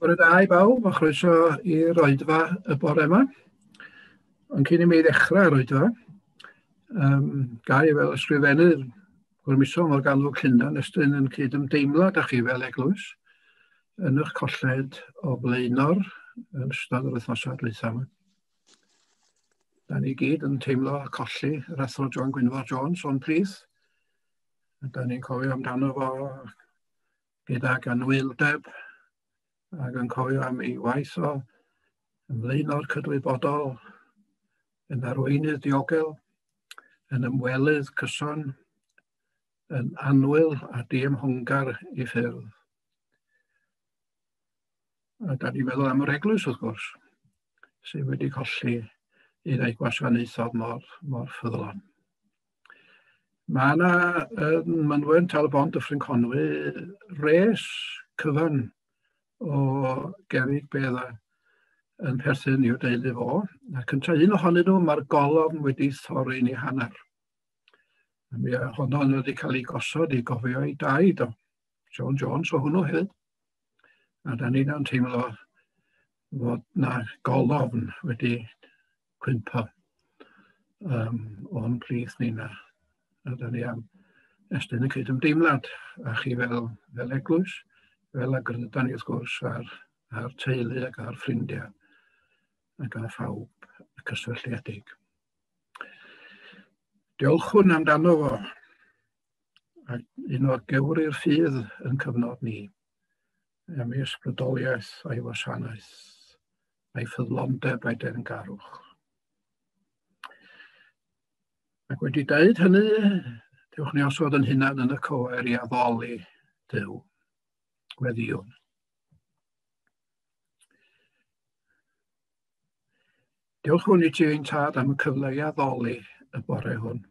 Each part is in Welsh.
Bore da i bawb, a chroeso i'r oedfa y bore yma. Ond cyn i mi ddechrau'r oedfa, gai fel ysgrifennydd Gwermuso Morgannwg Llundain estyn yn cydymdeimlad â chi fel eglwys yn eich colled o blaenor yn ystod yr wythnosau dwytha yma. Da ni gyd yn teimlo colli yr athro John Gwynfor Jones o'n plith. Da ni'n cofio amdano fo gydag anwyldeb ac yn cofio am ei waith o ymlaenor cydwybodol, yn arweinydd diogel, yn ymwelydd cyson, yn annwyl a diymhongar i ffyrdd. A da ni'n meddwl am yr eglwys, wrth gwrs, sydd wedi colli un o'i gwasanaethodd mor ffyddlon. Mae yna yn Mynwent Tal-y-bont Dyffryn Conwy res cyfan o gerrig bedda yn perthyn i'w deulu fo. A cyntaf un ohonyn nhw, mae'r golofn wedi thorri'n ei hanner. A mi honno wedi cael ei gosod i gofio ei daid o. John Jones o hwnnw hefyd. A da ni'n teimlo fod na golofn wedi cwympo o'n plith ni na. A da ni am estyn y cydymdeimlad a chi fel eglwys, fel ag rydyn ni wrth gwrs a'r teulu ac a'r ffrindiau ac â phawb y cysylltiedig. Diolchwn amdano fo, ac un o'r gewri'r ffydd yn cyfnod ni, am ei ysbrydoliaeth a'i wasanaeth, a'i ffyddlondeb a'i deyrngarwch. Ac wedi dweud hynny, dewch ni osod yn hunan yn y coer i addoli Duw. Gweddïwn. Diolchwn i ti ein tad am y cyfle i addoli y bore hwn.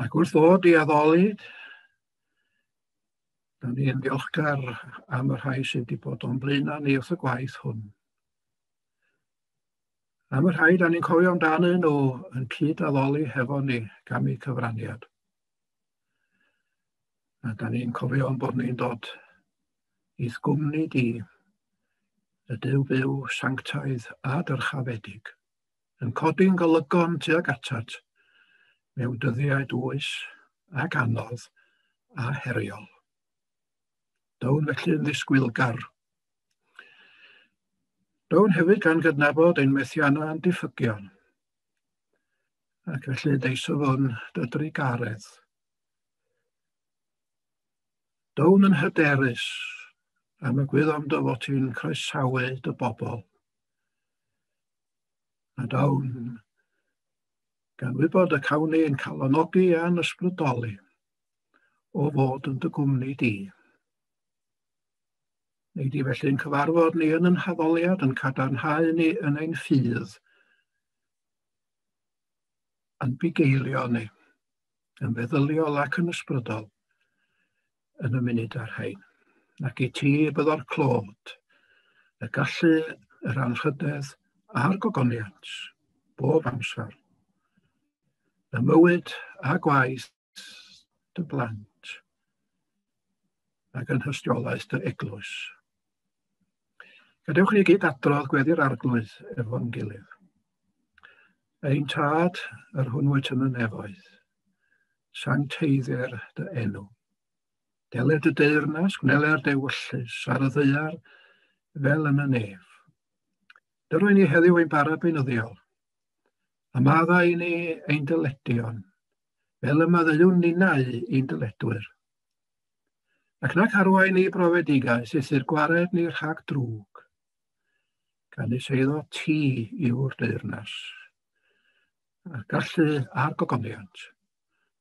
Ac wrth ddod i addoli, da ni'n ddiolchgar am y rhai sydd wedi bod o'n blaenau ni wrth y gwaith hwn. Am y rhai da ni'n cofio amdanyn nhw yn cyd-addoli hefo ni gam eu cyfraniad. A da ni'n cofio am bod ni'n dod i'th gwmni di, y Duw byw sanctaidd a dyrchafedig, yn codi'n golygon tuag atat mewn dyddiau dwys ac anodd a heriol. Down felly yn ddisgwylgar. Down hefyd gan gydnabod ein methiannau a'n diffygion, ac felly deisyfwn dy drugaredd. Down yn hyderus am y gwyddom dy fod ti'n croesawu dy bobl. A down gan wybod y cawn ni yn calonogi a'n ysbrydoli o fod yn dy gwmni di. Nei di felly'n cyfarfod ni yn ein haddoliad, yn cadarnhau ni yn ein ffydd, yn bugeilio ni, yn feddyliol ac yn ysbrydol, yn y munud ar rhain. Ac i ti byddo'r clod, y gallu, yr anrhydedd a'r gogoniant, bob amser, y mywyd a gwaith dy blant, ac yn hystiolaeth dy eglwys. Gadewch ni gyd adrodd gweddi'r Arglwydd efo'n gilydd. Ein tad, yr hwn wyt yn y nefoedd, sancteiddir dy enw. Deler dy deyrnas, gwneler dy ewyllys ar y ddaear fel yn y nef. Dyrwy ni heddiw ein bara beunyddiol, a maddau i ni ein dyledion, fel y maddeuwn ninnau i'n dyledwyr. Ac nac arwain ni brofedigaeth eithr gwared ni rhag drwg, canys eiddo ti yw'r deyrnas, a'r gallu a'r gogoniant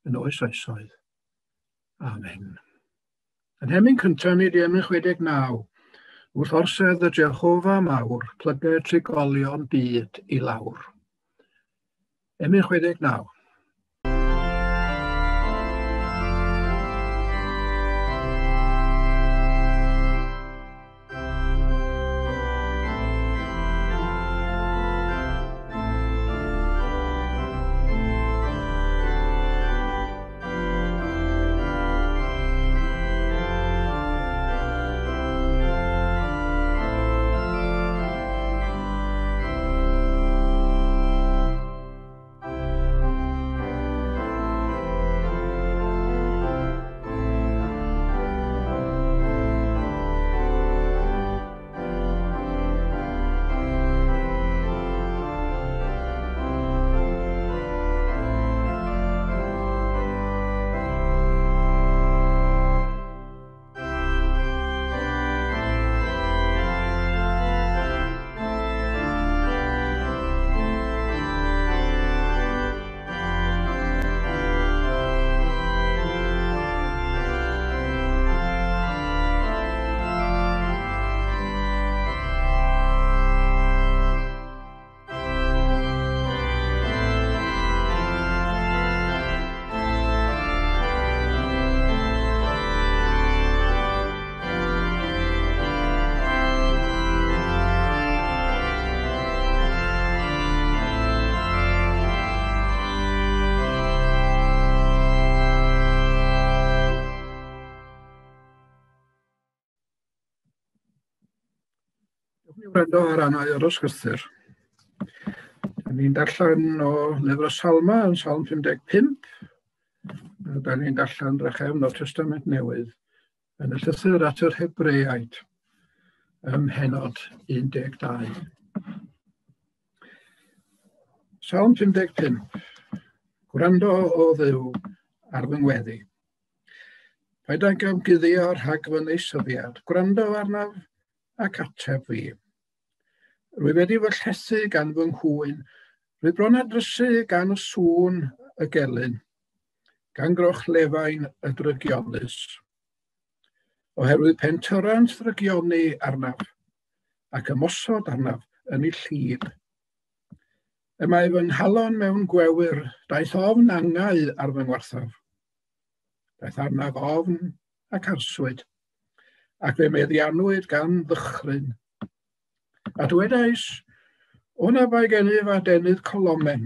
yn oes oesoedd. Amen. Yn hemyn cyntaf ni di emyn 69, wrth orsedd y Jehofa mawr, plygu trigolion byd i lawr. Emyn 69. Gwrando ar rannau o'r ysgrythur. Da ni'n darllen o Lyfr y Salma yn Salm 55, a da ni'n darllen drachefn o'r Testament Newydd yn y llythyr at yr Hebreaid ym mhennod 12. Salm 55. Gwrando o Dduw ar fy ngweddi. Paid ag ymguddio rhag fy neisyfiad. Gwrando arnaf ac ateb fi. Rwy wedi fy llethu gan fy nghwyn, rwy bron â drysu gan y sŵn y gelyn, gan groch lefain y drygionus. Oherwydd pentyrant ddrygioni arnaf, ac ymosod arnaf yn ei llid. Y mae fy nghalon mewn gwewyr, daeth ofn angau ar fy ngwarthaf. Daeth arnaf ofn ac arswyd, ac fe meddiannwyd gan ddychryn. A dwedais, o na bai gennyf adenydd colomen,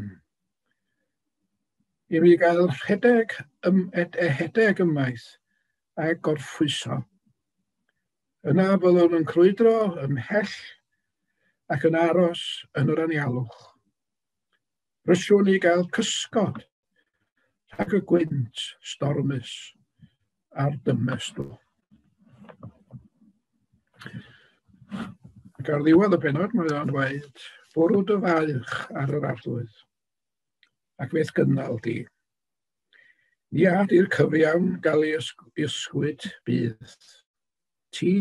i mi gael rhedeg ehedeg ymaith a gorffwyso. Yna byddwn yn crwydro ymhell ac yn aros yn yr anialwch. Rysiwn i gael cysgod rhag y gwynt stormus a'r dymestl. Ac ar ddiwedd y bennod mae o'n dweud, bwrw dy faich ar yr arglwydd, ac fe'th gynnal di. Ni ad i'r cyfiawn gael ei ysgwyd bydd. Ti,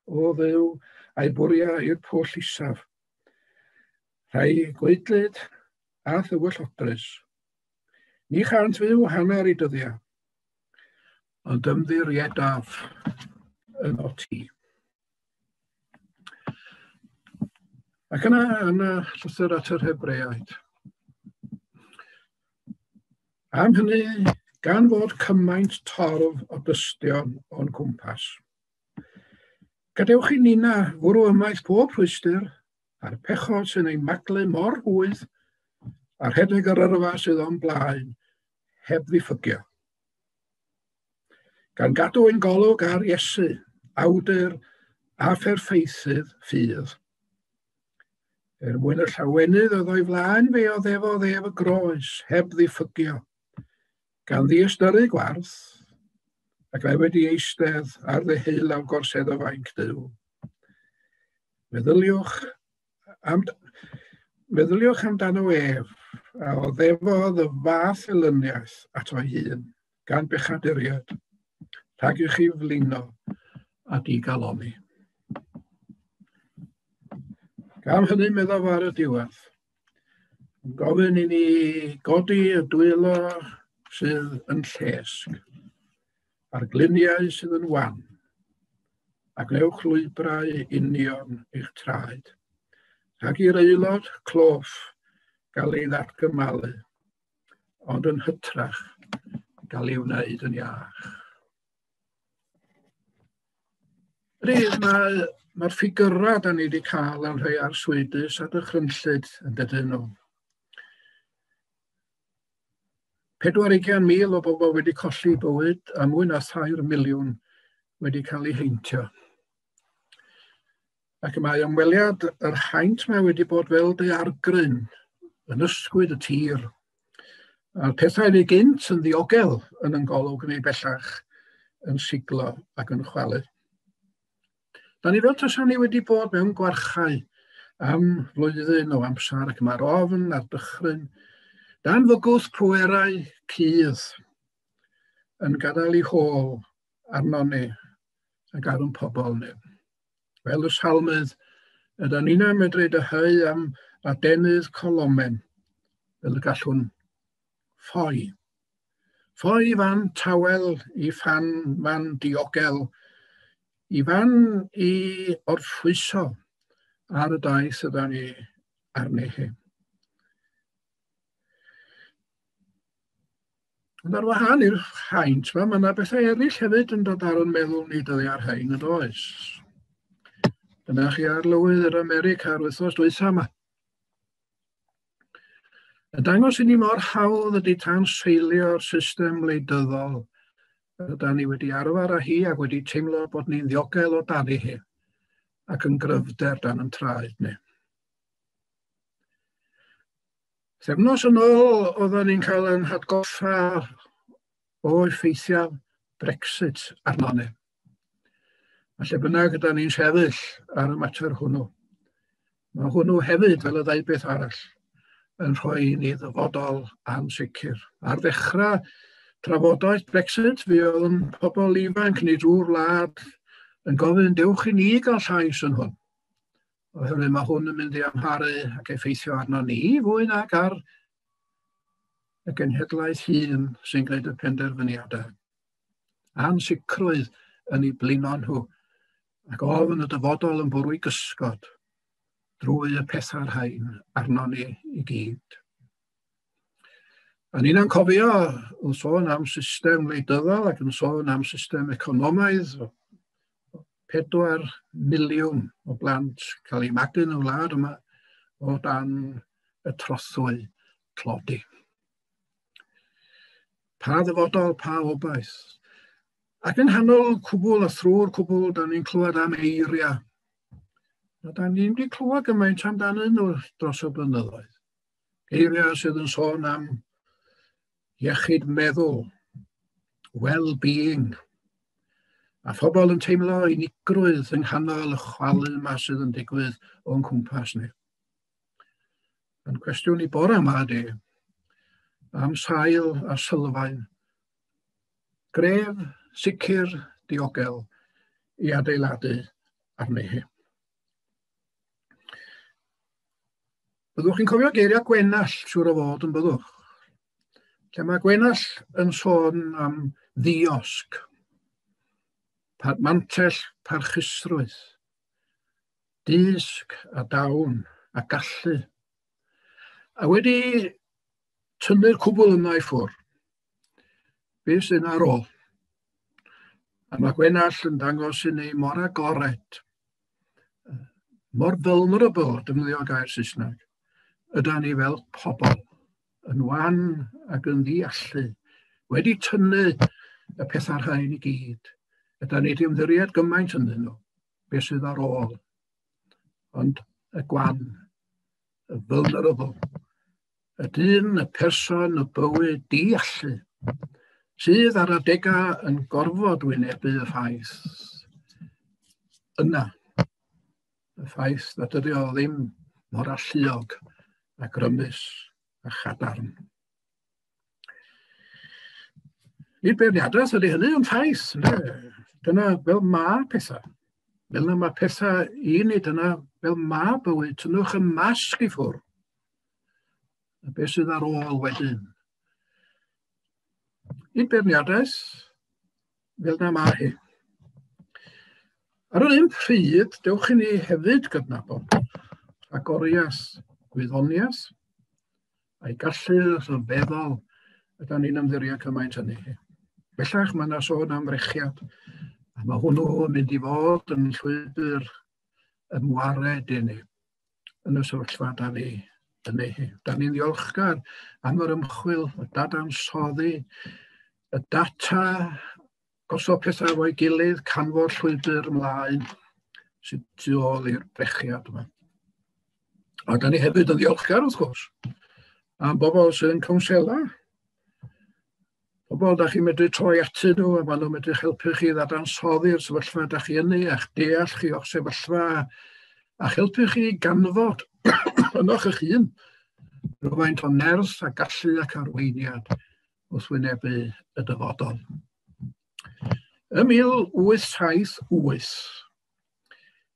o Dduw, a'i bwria i'r pwll isaf. Rhai gwaedlyd a thywyllodrus. Ni chant fyw hanner i dyddiau, ond ymddiriedaf yno ti. Ac yna, yn y llythyr at yr Hebreaid. Am hynny, gan fod cymaint torf o dystion o'n cwmpas, gadewch i nina fwrw ymaith pob rhwystr a'r pechod sy'n ein maglu mor hwydd a rhedeg yr yrfa sydd o'n blaen heb ddiffygio. Gan gadw ein golwg ar Iesu, awdur a pherffeithydd ffydd. Er mwyn y llawenydd oedd o'i flaen fe oddefodd ef y groes heb ddiffygio, gan ddiystyru gwarth, ac mae wedi eistedd ar ddeheulaw gorsedd o fainc Duw. Meddyliwch am, meddyliwch amdano ef, a oddefodd y fath elyniaeth ato ei hun, gan bechaduriaid, rhag i chi flino a digaloni. Gan hynny, meddaf ar y diwedd, yn gofyn i ni godi y dwylo sydd yn llesg, a'r gliniau sydd yn wan, a gwnewch lwybrau union eich traed, rhag i'r aelod cloff gael ei ddatgymalu, ond yn hytrach gael ei wneud yn iach. Ydy, mae'r mae ffigurau da ni wedi cael yn rhai arswydus a dychrynllyd yn dydyn nhw. 40,000 o bobl wedi colli bywyd a mwy na 3 miliwn wedi cael eu heintio. Ac mae ymweliad yr haint mae wedi bod fel daeargryn yn ysgwyd y tir. A'r pethau yn ei gynt yn ddiogel yn yn golwg neu bellach yn siglo ac yn chwalu. Da ni fel tasan ni wedi bod mewn gwarchau am flwyddyn o amser ac mae'r ofn a'r dychryn dan fygwth pwerau cudd yn gadael ei hôl arnon ni ac ar ein pobl ni. Fel y salmydd, ydy ni'n medru dyheu am adenydd colomen, fel y gallwn ffoi. Ffoi i fan tawel, i fan, fan diogel, i fan i orffwyso ar y daith yda ni arni hi. Ond ar wahân i'r haint yma, mae yna bethau eraill hefyd yn dod ar yn meddwl ni dyddiau ar rhain yn oes. Dyna chi arlywydd yr America ar wythnos dwytha yma. Yn dangos i ni mor hawdd ydy tanseilio'r system wleidyddol yda ni wedi arfer â hi ac wedi teimlo bod ni'n ddiogel o dan i hi. ac yn gryfder dan yn traed ni. Pythefnos yn ôl, oedden ni'n cael yn hatgoffa o effeithiau Brexit arno ni. A lle bynnag yda ni'n sefyll ar y mater hwnnw, mae hwnnw hefyd, fel y ddau beth arall, yn rhoi i ni ddyfodol ansicr. Ar ddechrau trafodaeth Brexit, fi oedd yn pobl ifanc ni drwy'r wlad yn gofyn, dewch i ni gael llais yn hwn. Oherwydd mae hwn yn mynd i amharu ac effeithio arno ni fwy nag ar y genhedlaeth hŷn sy'n gwneud y penderfyniadau. Ansicrwydd yn ei blino nhw, ac ofn y dyfodol yn bwrw i gysgod drwy y pethau rhain arno ni i gyd. A ni'n cofio yn sôn am system wleidyddol ac yn sôn am system economaidd, 4 miliwn o blant cael eu magu yn y wlad yma o dan y trothwy tlodi. Pa ddyfodol, pa obaith. Ac yng nghanol cwbl a thrwy'r cwbl, da ni'n clywed am eiriau. A da ni'n wedi clywed gymaint amdanyn nhw dros y blynyddoedd. Geiriau sydd yn sôn am iechyd meddwl, well-being, a phobl yn teimlo unigrwydd yng nghanol y chwalu yma sydd yn digwydd o'n cwmpas ni. Yn cwestiwn i bore yma ydy, am sail a sylfaen, gref, sicr, diogel i adeiladu arni hi. Byddwch chi'n cofio geiriau Gwenallt, siŵr o fod yn byddwch. Lle mae Gwenallt yn sôn am ddiosg, mantell parchusrwydd, dysg a dawn a gallu. A wedi tynnu'r cwbl yna i ffwrdd, beth sy'n ar ôl? A mae Gwenallt yn dangos i ni mor agored, mor vulnerable, defnyddio gair Saesneg, yda ni fel pobl, yn wan ac yn ddiallu, wedi tynnu y pethau rhain i gyd. Yda ni wedi ymddiried gymaint ynddyn nhw, beth sydd ar ôl. Ond y gwan, y vulnerable, y dyn, y person, y bywyd diallu, sydd ar adegau yn gorfod wynebu y ffaith yna. Y ffaith nad ydy o ddim mor alluog a grymus a chadarn. Nid beirniadaeth ydy hynny, ond ffaith. Dyna fel ma pethau. Fel yna mae pethau i ni, dyna fel ma bywyd. Tynnwch y masg i ffwrdd. A beth sydd ar ôl wedyn? Nid beirniadaeth, fel na mae hi. Ar yr un pryd, dewch i ni hefyd gydnabod rhagoriaeth gwyddoniaeth a'i gallu rhyfeddol yda ni'n ymddiried cymaint hynny. Bellach mae yna sôn am frechiad, a mae hwnnw yn mynd i fod yn llwybr ymwared i ni yn y sefyllfa da ni yn ei. Da ni'n ddiolchgar am yr ymchwil, y dadansoddi, y data, gosod pethau efo'i gilydd, canfod llwybr ymlaen sydd tu ôl i'r brechiad yma. A da ni hefyd yn ddiolchgar, wrth gwrs, am bobl sydd yn cwnsela. Bobl da chi'n medru troi atyn nhw, a maen nhw'n medru helpu chi ddadansoddi'r sefyllfa da chi yni, a'ch deall chi o'ch sefyllfa, a'ch helpu chi ganfod ynoch eich hun rhywfaint o nerth a gallu ac arweiniad wrth wynebu y dyfodol. Ym 1878,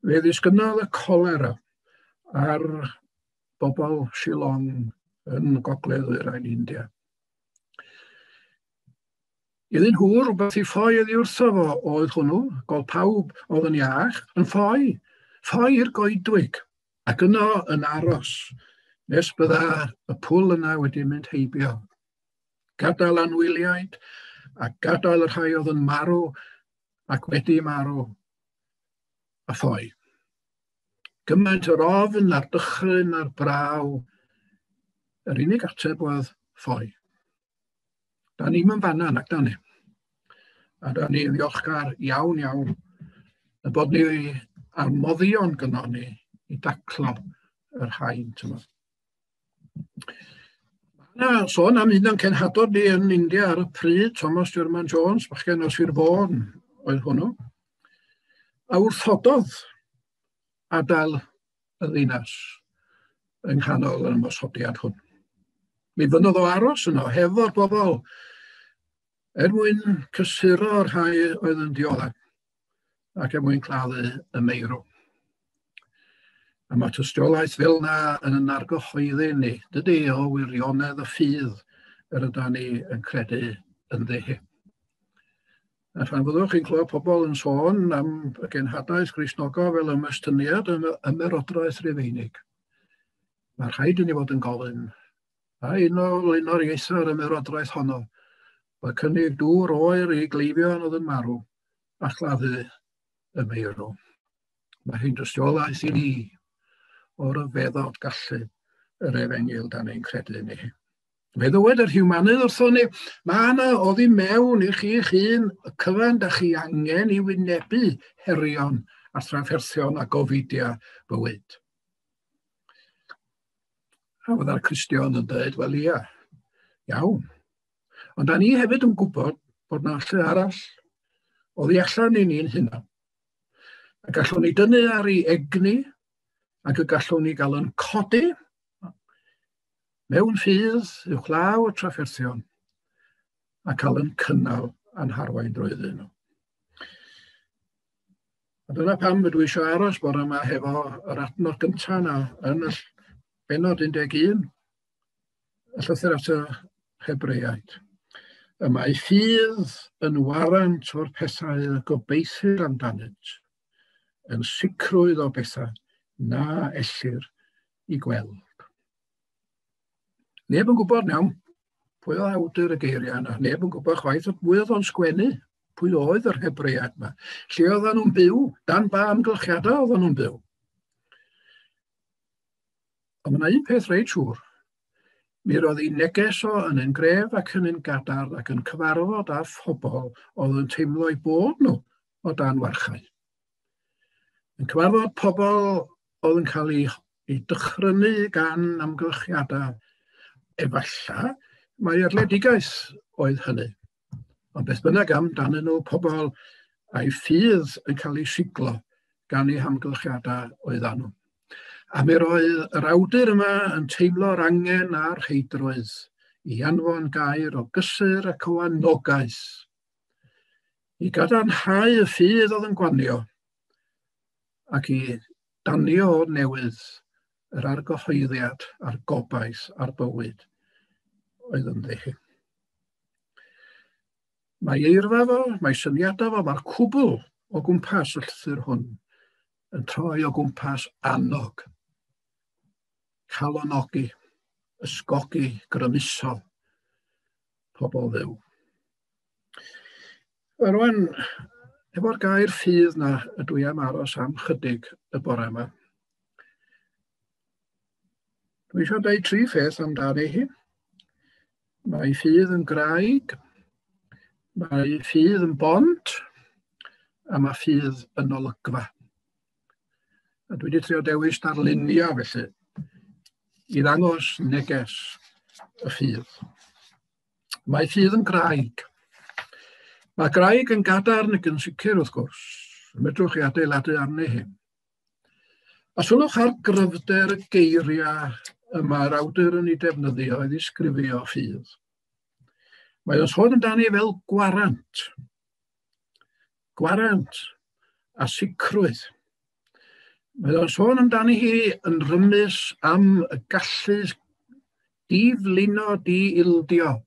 fe ddisgynnodd y colera ar bobl Shillong yn gogledd ddwyrain India. Iddyn nhw, rhywbeth i ffoi oddi wrtho fo oedd hwnnw, gol pawb oedd yn iach, yn ffoi, ffoi i'r goedwig, ac yno yn aros, nes bydda y pwl yna wedi mynd heibio. Gadael anwyliaid, a gadael y rhai oedd yn marw, ac wedi marw, a ffoi. Gymaint yr ofn a'r dychryn a'r braw, yr unig ateb oedd ffoi. Da ni'm yn fanna, nac da ni. A da ni'n ddiolchgar iawn, iawn, y bod ni a'r moddion gynnon ni i daclo yr haint yma. Mae yna sôn am un o'n cenhadod ni yn India ar y pryd, Thomas Jerman Jones, bachgen o Sir Fôn oedd hwnnw, a wrthododd adael y ddinas yng nghanol yr ymosodiad hwn. Mi fynnodd o aros yno hefo'r bobl er mwyn cysuro'r rhai oedd yn dioddef ac er mwyn claddu y meirw. A mae tystiolaeth fel yna yn yn argyhoeddi ni, dydy, o wirionedd y ffydd yr yda ni yn credu ynddi hi. A phan fyddwch chi'n clywed pobl yn sôn am y genhadaeth Gristnogol fel ymestyniad yn ymerodraeth Rufeinig, mae rhaid i ni fod yn gofyn, a un o flaenoriaethau'r ymerodraeth honno, mae cynnig dŵr oer i gleifion oedd yn marw a chladdu y meirw. Mae hi'n dystiolaeth i ni o ryfeddod gallu yr efengyl dan ni'n credu ni. Fe ddywed yr hiwmanydd wrthon ni, mae yna oddi mewn i chi'ch hun y cyfan da chi angen i wynebu herion a thrafferthion a gofidiau bywyd. A fydda'r Cristion yn dweud, wel ia, iawn. Ond da ni hefyd yn gwybod bod na lle arall oddi allan i ni'n hunan. A gallwn ni dynnu ar ei egni, ac y gallwn ni gael yn codi mewn ffydd uwchlaw y trafferthion a cael yn cynnal a'n harwain drwyddyn nhw. A dyna pam ydw i eisiau aros bore yma hefo yr adnod gyntaf yna yn y bennod 11, y llythyr at y Hebreaid. Y mae ffydd yn warant o'r pethau y gobeithir amdanynt, yn sicrwydd o bethau na ellir i gweld. Neb yn gwybod iawn pwy oedd awdur y geiriau yna. Neb yn gwybod chwaith o pwy oedd o'n sgwennu, pwy oedd yr Hebread yma. Lle oedden nhw'n byw, dan ba amgylchiadau oedden nhw'n byw. Ond mae yna un peth reit siŵr. Mi roedd ei neges o yn un gref ac yn un gadarn ac yn cyfarfod â phobl oedd yn teimlo eu bod nhw o dan warchau. Yn cyfarfod pobl oedd yn cael eu, eu dychrynu gan amgylchiadau. Efallai mae erledigaeth oedd hynny. Ond beth bynnag amdanyn nhw, pobl a'i ffydd yn cael ei siglo gan eu hamgylchiadau oedd nhw. A mi roedd yr awdur yma yn teimlo'r angen a'r rheidrwydd i anfon gair o gysur ac o anogaeth i gadarnhau y ffydd oedd yn gwanio ac i danio o'r newydd yr argyhoeddiad a'r gobaith a'r bywyd oedd ynddi hi. Mae eirfa fo, mae syniadau fo, mae'r cwbl o gwmpas y llythyr hwn yn troi o gwmpas annog, calonogi, ysgogi, grymuso pobl Dduw. Rwan, efo'r gair ffydd na ydw i am aros am chydig y bore yma. Dwi eisiau dweud tri pheth amdani hi. Mae ffydd yn graig, mae ffydd yn bont, a mae ffydd yn olygfa. A dwi wedi trio dewis darluniau felly i ddangos neges y ffydd. Mae ffydd yn graig. Mae graig yn gadarn ac yn sicr wrth gwrs. Medrwch chi adeiladu arni hi. A sylwch ar gryfder y geiriau y mae'r awdur yn ei defnyddio i ddisgrifio ffydd. Mae o'n sôn amdani fel gwarant. Gwarant a sicrwydd. Mae o'n sôn amdani hi yn rymus am y gallu diflino, di-ildio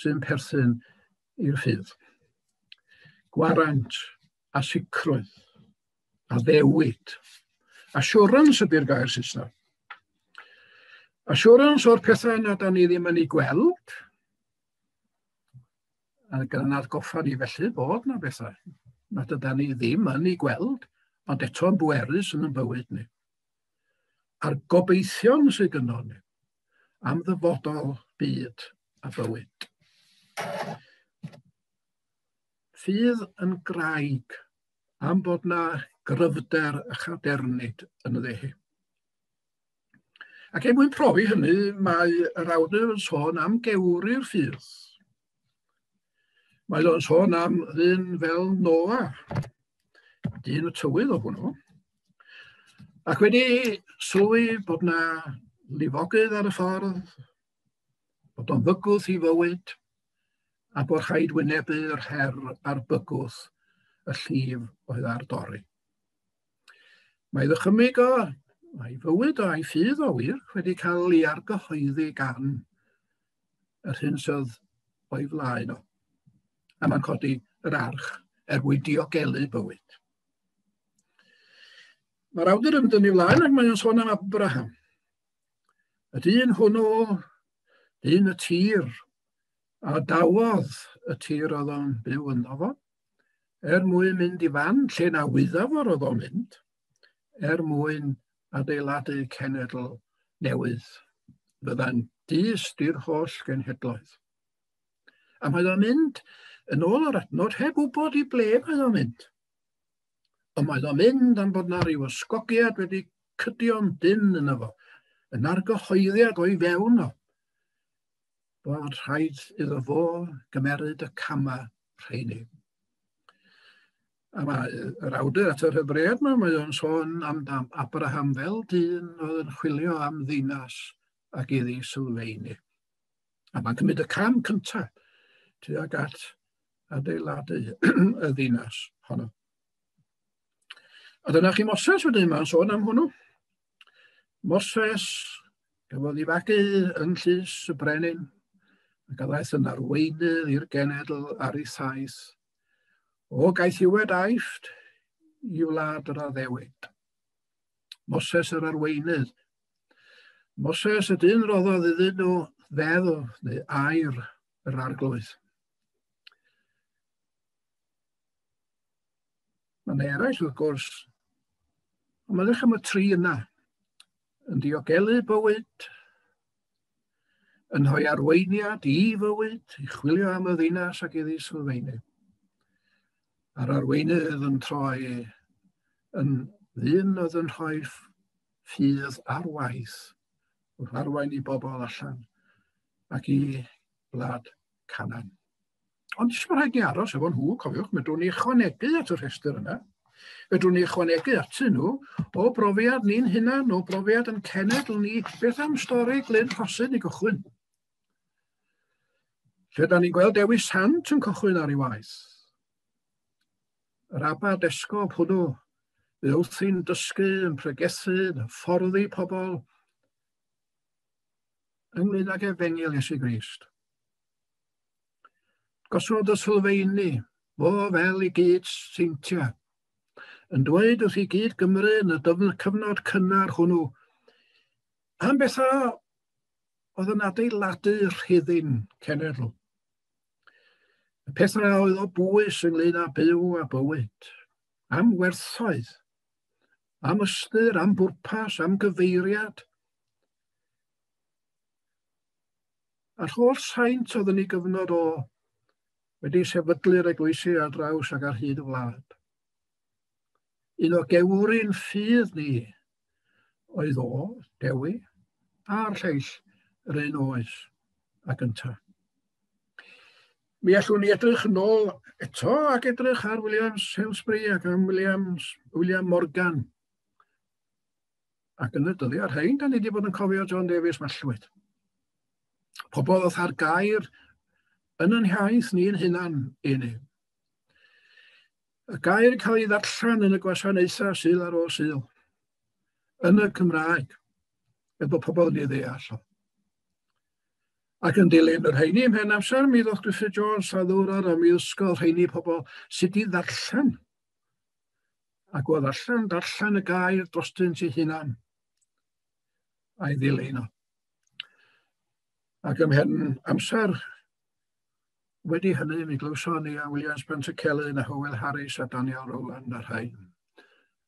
sy'n perthyn i'r ffydd. Gwarant a sicrwydd, addewid. Assurance ydy'r gair Saesneg. Assurance o'r pethau na da ni ddim yn ei gweld, a gan atgoffa ni felly bod na bethau nad yda ni ddim yn ei gweld, ond eto'n bwerus yn ein bywyd ni. A'r gobeithion sydd gynnon ni am ddyfodol byd a bywyd. Ffydd yn graig am bod na gryfder a chadernid yn y ddehi. Ac er mwyn profi hynny, mae yr awdur yn sôn am gewri'r ffydd. Mae o'n sôn am ddyn fel Noa, dyn y tywydd o hwnnw. Ac wedi sylwi bod na lifogydd ar y ffordd, bod o'n fygwth i fywyd, a bod rhaid wynebu'r her a'r bygwth y llif oedd ar dorri. Mae ddychymyg o, mae fywyd o a'i ffydd o wir wedi cael ei argyhoeddi gan yr hyn sydd o'i flaen o. A mae'n codi yr arch er mwyn diogelu bywyd. Mae'r awdur yn mynd yn ei flaen ac mae'n sôn am Abraham. Y dyn hwnnw, dyn y tir, a dawodd y tir oedd o'n byw ynddo fo, er mwyn mynd i fan lle na wydda fo roedd o'n mynd, er mwyn adeiladu cenedl newydd fydda'n dyst i'r holl genhedloedd. A mae o'n mynd yn ôl yr adnod heb wybod i ble mae o'n mynd. Ond mae o'n mynd am bod na ryw ysgogiad wedi cydio'n dynn yno fo, yn argyhoeddiad o'i fewn o, bod rhaid iddo fo gymeryd y camau rheini. A mae yr awdur at yr Hebread yma, mae o'n sôn am Abraham fel dyn oedd yn chwilio am ddinas ac iddi sylfeini. A mae'n cymryd y cam cyntaf tuag at adeiladu y ddinas honno. A dyna chi Moses wedyn, mae'n sôn am hwnnw. Moses gafodd ei fagu yn llys y brenin, ac a ddaeth yn arweinydd i'r genedl ar ei thaith. O gaethiwed Aifft i wlad yr addewid. Moses yr arweinydd. Moses y dyn roddodd iddyn nhw ddeddf neu air yr arglwydd. Mae yna eraill wrth gwrs, ond mae'n edrych am y tri yna, yn diogelu bywyd, yn rhoi arweiniad i fywyd, i chwilio am y ddinas ac iddi sylfaenu. A'r arweinydd yn troi yn ddyn oedd yn rhoi ffydd ar waith wrth arwain i bobl allan ac i wlad Canaan. Ond jyst rhaid ni aros efo nhw, cofiwch, medrwn ni ychwanegu at y rhestr yna. Fedrwn ni ychwanegu atyn nhw o brofiad ni'n hunan, o brofiad yn cenedl ni. Beth am stori Glyn Rhosyn i gychwyn? Lle da ni'n gweld Dewi Sant yn cychwyn ar ei waith. Yr abad esgob hwnnw, fe wrthi'n dysgu, yn pregethu, yn hyfforddi pobl ynglyn ag efengyl Iesu Grist. Gosod y sylfeini, fo fel i gyd seintiau, yn dweud wrth i gyd Gymru yn y cyfnod cynnar hwnnw, am bethau oedd yn adeiladu rhuddin cenedl. Y pethau oedd o bwys ynglyn â byw a bywyd, am werthoedd, am ystyr, am bwrpas, am gyfeiriad. A'r holl saint oedd yn ei gyfnod o wedi sefydlu'r eglwysi ar draws ac ar hyd y wlad. Un o gewri'n ffydd ni oedd o, Dewi, a'r lleill yr un oes ac yntau. Mi allwn ni edrych yn ôl eto ac edrych ar William Salisbury ac am William Morgan. Ac yn y dyddiau rhain, da ni wedi bod yn cofio John Davies Mallwyd. Pobl oedd ar gair yn yn hiaith ni'n hunan i ni. Y gair yn cael ei ddarllen yn y gwasanaethau Sul ar ôl Sul, yn y Cymraeg, er bod pobl yn ei ddeall o. Ac yn dilyn yr rheini ymhen amser, mi ddoth Griffith Jones a ddwrar a mi ysgol rheini pobl sut i ddarllen. Ac o ddarllen, darllen y gair drostynt eu hunan a'i ddilyn o. Ac ymhen amser wedi hynny, mi glywson ni a Williams Pantycelyn a Hywel Harris a Daniel Rowland a rhain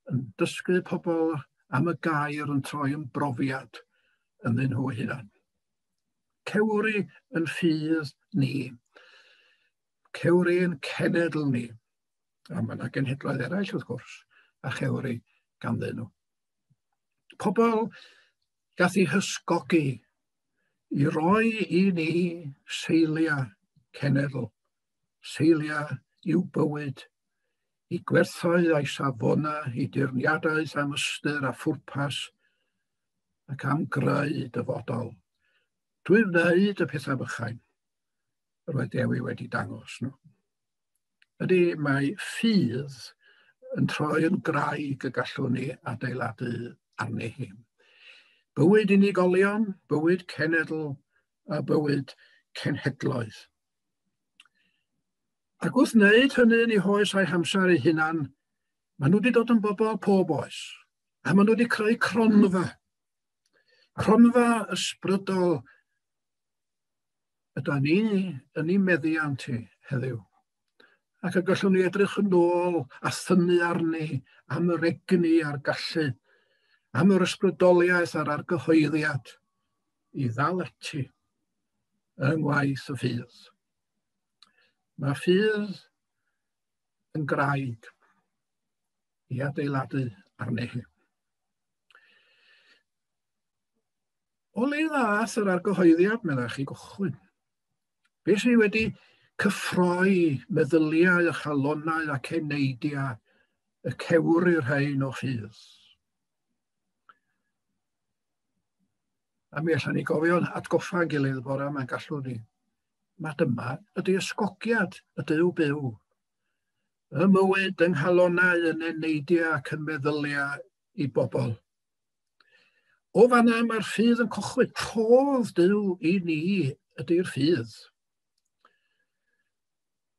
yn dysgu pobl am y gair yn troi yn brofiad ynddyn nhw hunan. Cewri yn ffydd ni, cewri yn cenedl ni, a mae yna genhedloedd eraill wrth gwrs, a chewri ganddyn nhw. Pobl gath eu hysgogi i roi i ni seiliau cenedl, seiliau i'w bywyd, i gwerthoedd a'i safonau, i dirniadaeth am ystyr a phwrpas, ac am greu dyfodol. Drwy wneud y pethau bychain yr oedd Dewi wedi dangos nhw. Ydy, mae ffydd yn troi yn graig y gallwn ni adeiladu arni hi. Bywyd unigolion, bywyd cenedl a bywyd cenhedloedd. Ac wrth wneud hynny yn eu hoes a'u hamser eu hunan, maen nhw wedi dod yn bobl pob oes. A maen nhw wedi creu cronfa. Cronfa ysbrydol yda ni yn ei meddiant hi heddiw. Ac y gallwn ni edrych yn ôl a thynnu arni am yr egni a'r gallu, am yr ysbrydoliaeth a'r argyhoeddiad i ddal ati yng ngwaith y ffydd. Mae ffydd yn graig i adeiladu arni hi. O le ddath yr argyhoeddiad, meddai chi, gychwyn? Be sydd wedi cyffroi meddyliau a chalonnau ac eneidiau y cewri'r rhain o ffydd? A mi allan ni gofio'n atgoffa'n gilydd bore yma, gallwn ni. Mae dyma ydy ysgogiad y Duw byw. Y mywyd yng nghalonnau, yn eneidiau ac yn meddyliau i bobl. O fanna mae'r ffydd yn cychwyn. Rhodd Duw i ni ydy'r ffydd.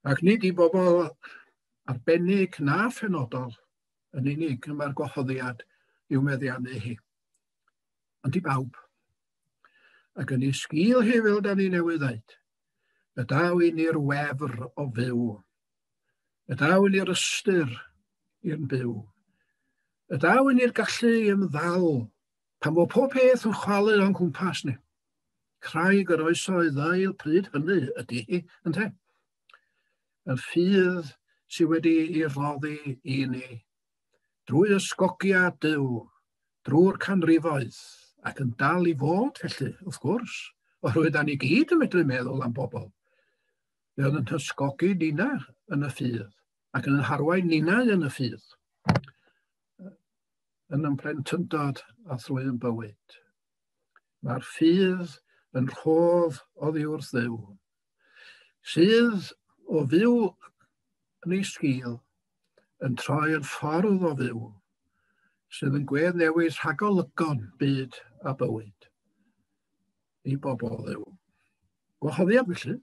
Ac nid i bobl arbennig na phenodol yn unig y mae'r gwahoddiad i'w meddiannu hi, ond i bawb. Ac yn ei sgil hi, fel da ni newydd ddeud, y daw i ni'r wefr o fyw. Y daw i ni'r ystyr i'r byw. Y daw i ni'r gallu i ymddal pan fo pob peth yn chwalu o'n cwmpas ni. Craig yr oesoedd ddail pryd hynny ydy hi, ynte? Y ffydd sydd wedi ei roddi i ni drwy ysgogiad Duw, drwy'r canrifoedd, ac yn dal i fod felly, wrth gwrs, oherwydd da ni gyd yn medru meddwl am bobl. Fe oedd yn hysgogi nina yn y ffydd, ac yn harwain nina yn y ffydd, yn yn plentyndod a thrwy yn bywyd. Mae'r ffydd yn rhodd oddi wrth Dduw, sydd o fyw yn ei sgil yn troi yn ffordd o fyw, sydd yn gwedd newid rhagolygon byd a bywyd i bobl Dduw. Gwahoddiad felly,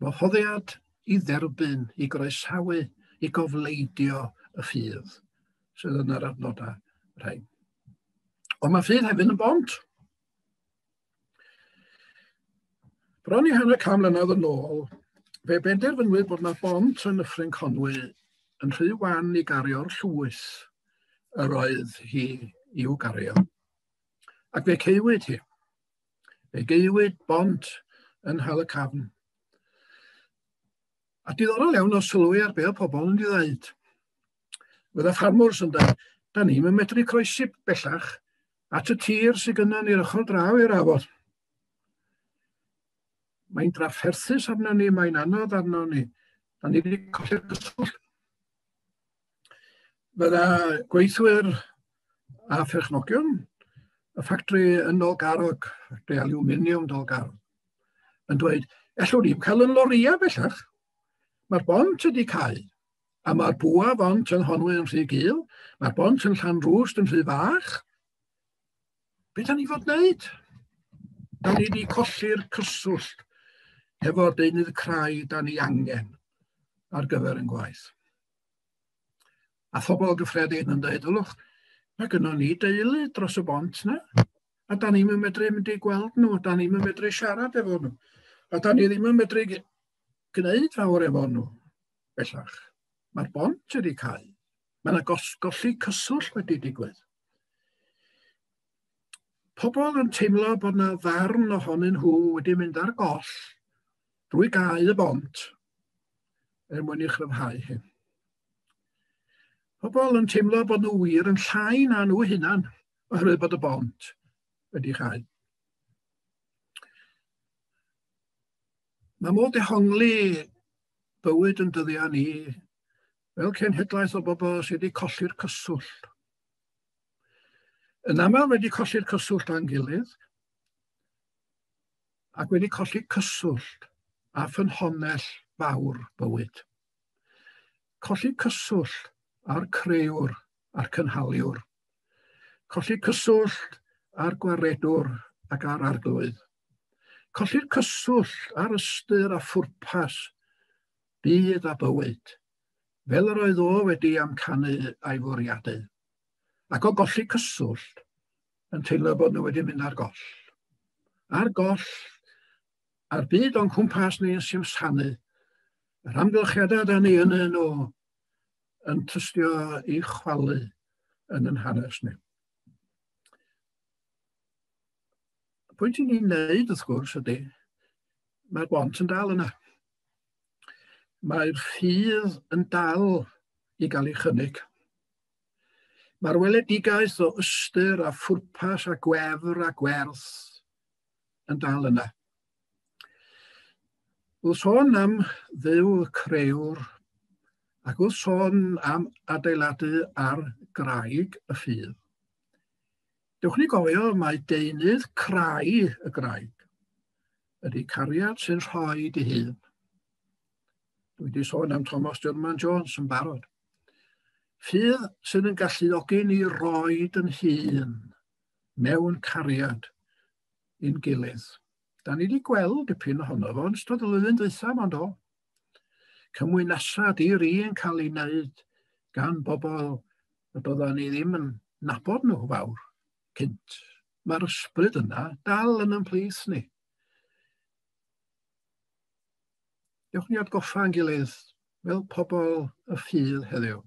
gwahoddiad i dderbyn, i groesawu, i gofleidio y ffydd sydd yn yr adnodau rhain. Ond mae ffydd hefyd yn bont. Bron i hanner can mlynedd yn ôl, fe benderfynwyd bod yna bont yn Nyffryn Conwy yn rhy wan i gario'r llwyth yr oedd hi i'w gario. Ac fe caewyd hi. Fe gaewyd bont yn Nhal y Cafn. A diddorol iawn o sylwi ar be oedd pobl yn ei ddeud. Fydda ffarmwrs yn dweud, da ni'm yn medru croesi bellach at y tir sydd gynnon ni'r ochr draw i'r afon. Mae'n drafferthus arno ni, mae'n anodd arno ni. Da ni wedi colli'r cyswllt. Fydda gweithwyr a pherchnogion y ffactri yn Nolgarrog, ffactri alwminiwm Dolgarrog, yn dweud, ellwn ni'm cael yn lorïau bellach. Mae'r bont wedi cau, a mae'r bwa bont yn Nghonwy yn rhy gul, mae'r bont yn Llanrwst yn rhy fach. Be da ni fod wneud? Da ni wedi colli'r cyswllt hefo'r deunydd crai da ni angen ar gyfer yn gwaith. A phobl gyffredin yn dweud, wlwch, mae gynnon ni deulu dros y bont na, a da ni'm yn medru mynd i gweld nhw, da ni'm yn medru siarad efo nhw, a da ni ddim yn medru gwneud fawr efo nhw bellach. Mae'r bont wedi cau. Mae yna golli cyswllt wedi digwydd. Pobl yn teimlo bod yna ddarn ohonyn nhw wedi mynd ar goll drwy gau y bont er mwyn i'w chryfhau hi. Pobl yn teimlo bod nhw wir yn llai na nhw hunan oherwydd bod y bont wedi chau. Mae modd dehongli bywyd yn dyddiau ni fel cenhedlaeth o bobl sydd wedi colli'r cyswllt. Yn aml wedi colli'r cyswllt â'n gilydd, ac wedi colli cyswllt â ffynhonnell fawr bywyd. Colli cyswllt â'r crëwr a'r cynhaliwr. Colli cyswllt â'r gwaredwr ac â'r arglwydd. Colli'r cyswllt â'r ystyr a phwrpas byd a bywyd, fel yr oedd o wedi amcanu a'i fwriadu. Ac o golli cyswllt, yn teimlo bod nhw wedi mynd ar goll. Ar goll, a'r byd o'n cwmpas ni yn simsanu, yr amgylchiadau da ni yn nhw yn tystio i chwalu yn yn hanes ni. Y pwynt i ni'n neud, wrth gwrs, ydy, mae'r bont yn dal yna. Mae'r ffydd yn dal i gael ei chynnig. Mae'r weledigaeth o ystyr a phwrpas a gwefr a gwerth yn dal yna. Wrth sôn am Dduw y crëwr ac wrth sôn am adeiladu ar graig y ffydd, dewch ni gofio mai deunydd crai y graig ydy cariad sy'n rhoi dy hun. Dwi wedi sôn am Thomas German Jones yn barod. Ffydd sydd yn galluogi ni roed yn hun mewn cariad i'n gilydd. Da ni wedi gweld dipyn ohono fo yn ystod y flwyddyn dwytha, ond o. Cymwynasa di-ri yn cael ei wneud gan bobl y doeddan ni ddim yn nabod nhw fawr cynt. Mae'r ysbryd yna dal yn ymhlith ni. Dewch ni atgoffa yn gilydd fel pobl y ffydd heddiw.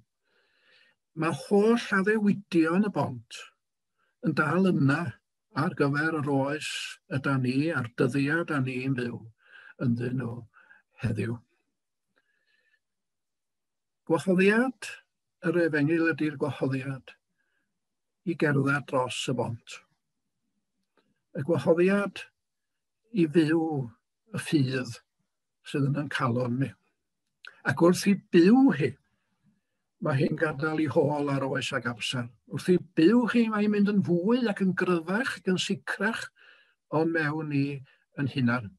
Mae holl addewidion y bont yn dal yna ar gyfer yr oes yda ni a'r dyddiau da ni'n byw ynddyn nhw heddiw. Gwahoddiad yr efengyl ydy'r gwahoddiad i gerdded dros y bont. Y gwahoddiad i fyw y ffydd sydd yn ein calon ni. Ac wrth i byw hi, mae hi'n gadael ei hôl ar oes ag amser. Wrth i byw hi, mae hi'n mynd yn fwy ac yn gryfach ac yn sicrach o'n mewn ni yn hunan.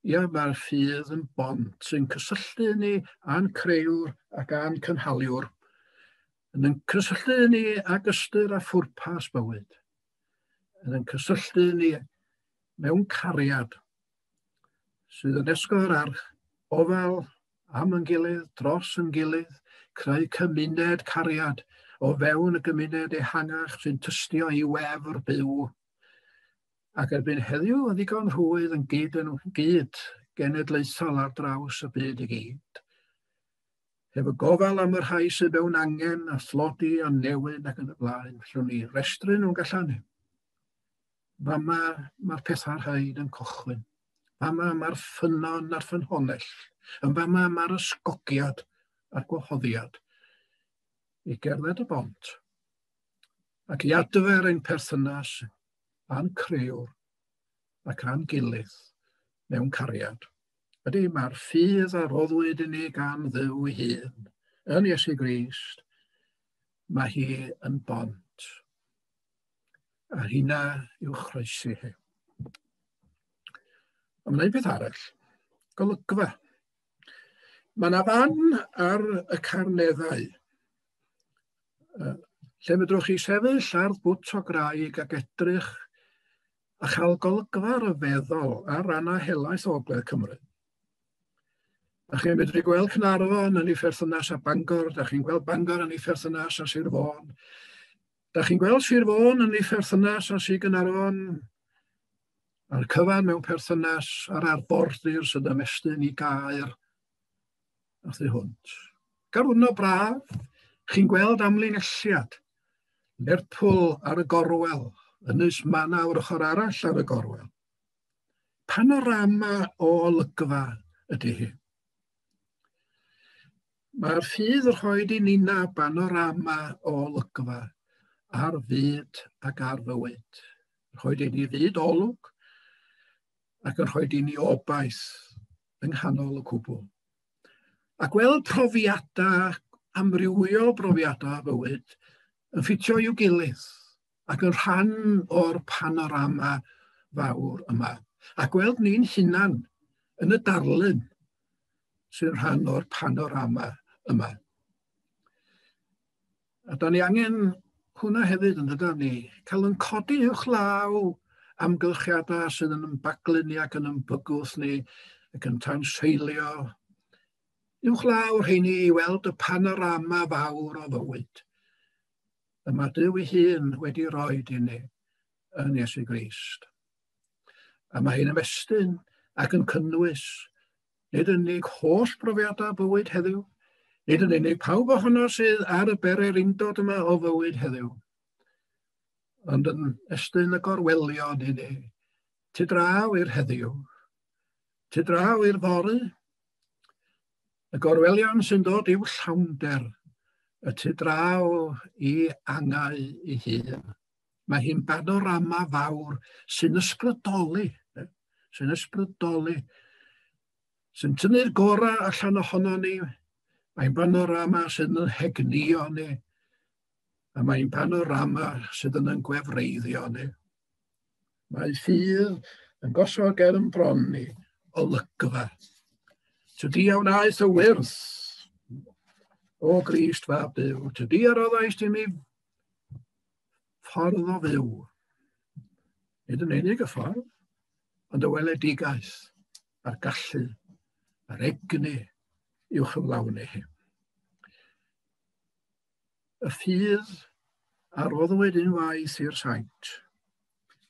Ia, mae'r ffydd yn bont sy'n cysylltu ni â'n crëwr ac â'n cynhaliwr, yn yn cysylltu ni ag ystyr a phwrpas bywyd, yn yn cysylltu ni mewn cariad sydd yn esgor ar ofal am yn gilydd, dros yn gilydd, creu cymuned cariad o fewn y gymuned ehangach sy'n tystio i wefr byw. Ac erbyn heddiw yn ddigon rhwydd yn gyd yn gyd genedlaethol ar draws y byd i gyd. Hefo gofal am y rhai sydd mewn angen a thlodi a newyn ac yn y blaen, allwn ni restru nhw'n gallan ni. Fama mae'r pethau rhaid yn cychwyn. Fama mae'r ffynnon a'r ffynhonnell. Yn fama mae'r ysgogiad a'r gwahoddiad i gerdded y bont ac i adfer ein perthynas a'n crëwr ac a'n gilydd mewn cariad. Ydy, mae'r ffydd a roddwyd i ni gan Dduw ei hun yn Iesu Grist, mae hi yn bont. A hynna i'w chroesi hi. Ond mae'n peth arall, golygfa. Mae yna fan ar y carneddau, lle medrwch chi sefyll ar bwt o graig ac edrych a chael golygfa ryfeddol ar rannau helaeth o Ogledd Cymru. Da chi'n medru gweld Caernarfon yn ei pherthynas â Bangor, da chi'n gweld Bangor yn ei pherthynas â Sir Fôn. Da chi'n gweld Sir Fôn yn ei pherthynas â Sir Gaernarfon, a'r cyfan mewn perthynas â'r arfordir sydd ymestyn i Gaer a thu hwnt. Garwno braf, chi'n gweld amlinelliad Lerpwl ar y gorwel, Ynys Manaw yr ochr arall ar y gorwel. Panorama o olygfa ydy hi. Mae'r ffydd yn rhoi i nina banorama o olygfa ar fyd ac ar fywyd. Rhoi i ni fyd olwg ac yn rhoi i ni obaith yng nghanol y cwbl. A gweld profiadau, amrywiol brofiadau bywyd, yn ffitio i'w gilydd ac yn rhan o'r panorama fawr yma. A gweld ni'n hunan yn y darlun sy'n rhan o'r panorama yma. A da ni angen hwnna hefyd yn dydan ni, cael yn codi uwchlaw amgylchiadau sydd yn ymbaglu ni ac yn ymbygwth ni ac yn tanseilio. Uwchlaw rheini i weld y panorama fawr o fywyd. Y mae Duw ei hun wedi rhoi i ni yn Iesu Grist. A mae hyn ymestyn ac yn cynnwys nid yn unig holl brofiadau bywyd heddiw, nid yn unig pawb ohono sydd ar y bererindod yma o fywyd heddiw, ond yn estyn y gorwelion i ni, tu draw i'r heddiw, tu draw i'r fory, y gorwelion sy'n dod i'w llawnder, y tu draw i angau ei hun. Mae hi'n banorama fawr sy'n ysbrydoli, sy'n ysbrydoli, sy'n tynnu'r gorau allan ohono ni. Mae'n banorama sy'n yn hegnio ni, a mae'n panorama sydd yn gwefreiddio ni. Mae ffydd yn gosod ger yn bron ni olygfa. Tydi a wnaeth y wyrth o Grist fab Duw. Tydi a roddaist i mi ffordd o fyw. Nid yn unig y ffordd, ond y weledigaeth a'r gallu a'r egni i'w chyflawni hi. Y ffydd a roddwyd unwaith i'r saint.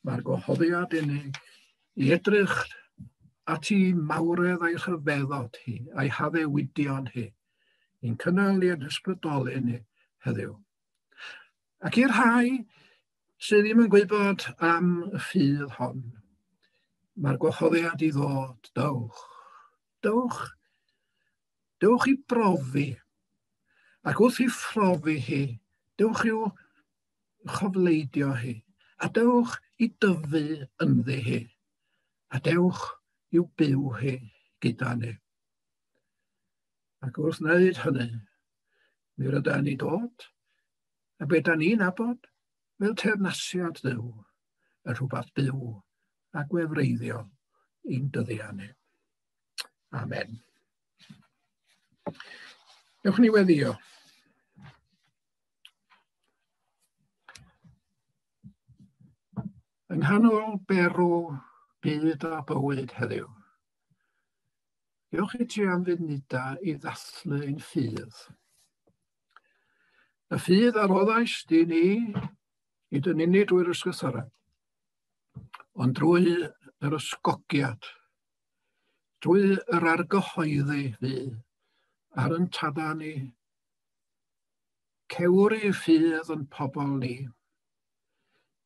Mae'r gwahoddiad i ni i edrych at i mawredd a'i rhyfeddod hi, a'i haddewidion hi, i'n cynnal ni yn ysbrydoli ni heddiw. Ac i'r rhai sydd ddim yn gwybod am y ffydd hon, mae'r gwahoddiad i ddod, dewch, dewch, dewch i brofi. Ac wrth i phrofi hi, dewch i'w chofleidio hi, a dewch i dyfu ynddi hi, a dewch i'w byw hi gyda ni. Ac wrth wneud hynny, mi rydan ni dod, a be da ni'n nabod fel teyrnasiad Dduw, y rhywbeth byw a gwefreiddiol i'n dyddiau ni. Amen. Dewch ni weddio. Yng nghanol berw byd a bywyd heddiw, diolch i ti am funudau i ddathlu ein ffydd. Y ffydd a roddais di ni, nid yn unig drwy'r ysgrythurau, ond drwy yr ysgogiad, drwy yr argyhoeddi fu ar yn tada ni, cewri ffydd yn pobl ni,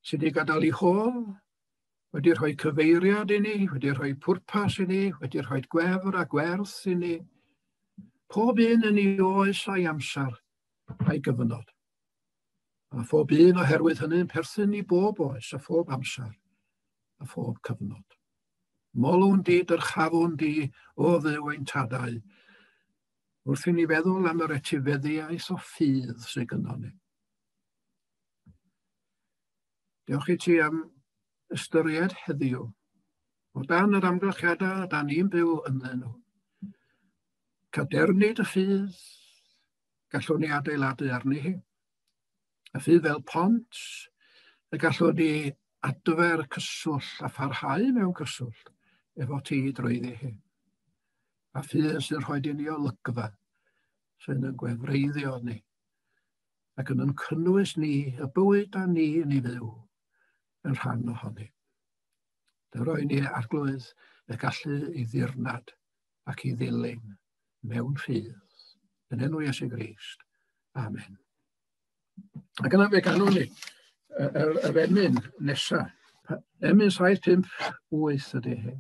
sydd wedi gadael i hôl, wedi rhoi cyfeiriad i ni, wedi rhoi pwrpas i ni, wedi rhoi gwefr a gwerth i ni, pob un yn ei oes a'i amser a'i gyfnod. A phob un oherwydd hynny'n perthyn i bob oes a phob amser a phob cyfnod. Molwn di, dyrchafwn di, o Dduw ein tadau, wrth i ni feddwl am yr etifeddiaeth o ffydd sydd gynnon ni. Diolch i ti am ystyried heddiw, o dan yr amgylchiadau da ni'n byw ynddyn nhw. Cadernid y ffydd, gallwn ni adeiladu arni hi. Y ffydd fel pont, y gallwn ni adfer cyswllt a pharhau mewn cyswllt efo ti drwyddi hi. A ffydd sy'n rhoi i ni olygfa, sy'n yn gwefreiddio ni, ac yn cynnwys ni, y bywyd a ni yn ei fyw, yn rhan ohoni. Dy roi ni Arglwydd y gallu i ddirnad ac i ddilyn mewn ffydd. Yn enw Iesu Grist. Amen. Ac yna fe ganwn ni yr emyn nesaf. Emyn 758 ydy hi.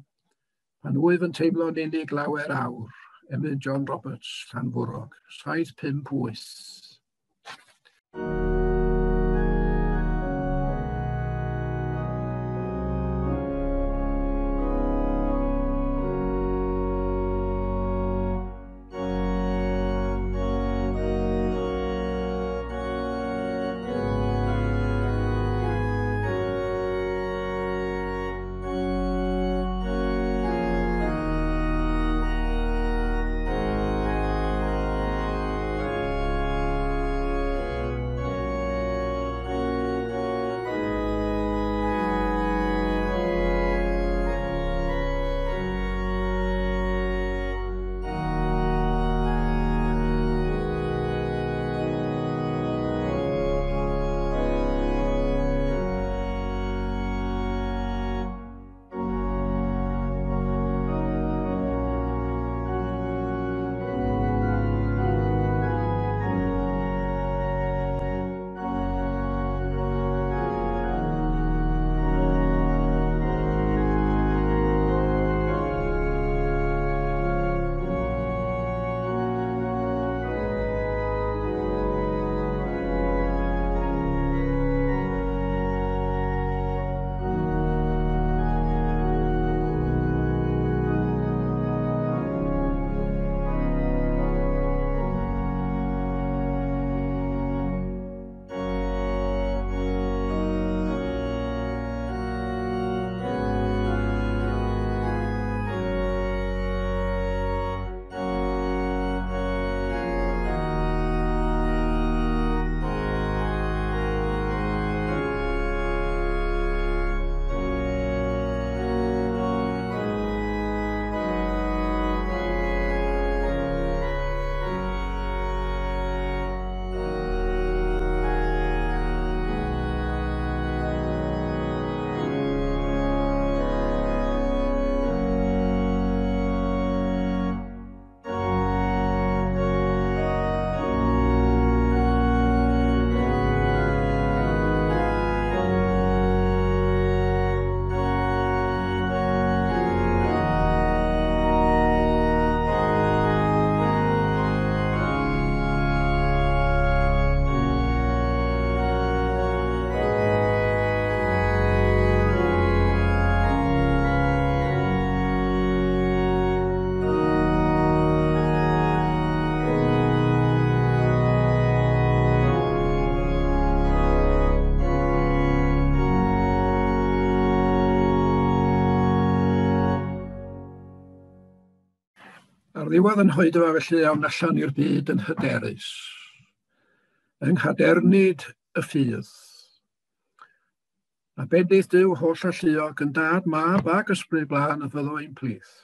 Pan wyf yn teimlo'n unig lawer awr, Emyn John Roberts, Llanfwrog, 758. Ar ddiwedd yn hoedfa felly awn allan i'r byd yn hyderus, yng nghadernid y ffydd. A bendith Duw holl alluog yn dad, mab ac ysbryd glân y fyddo ein plith,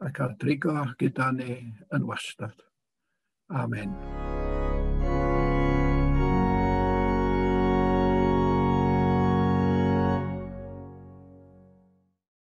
ac ar drigo gyda ni yn wastad. Amen.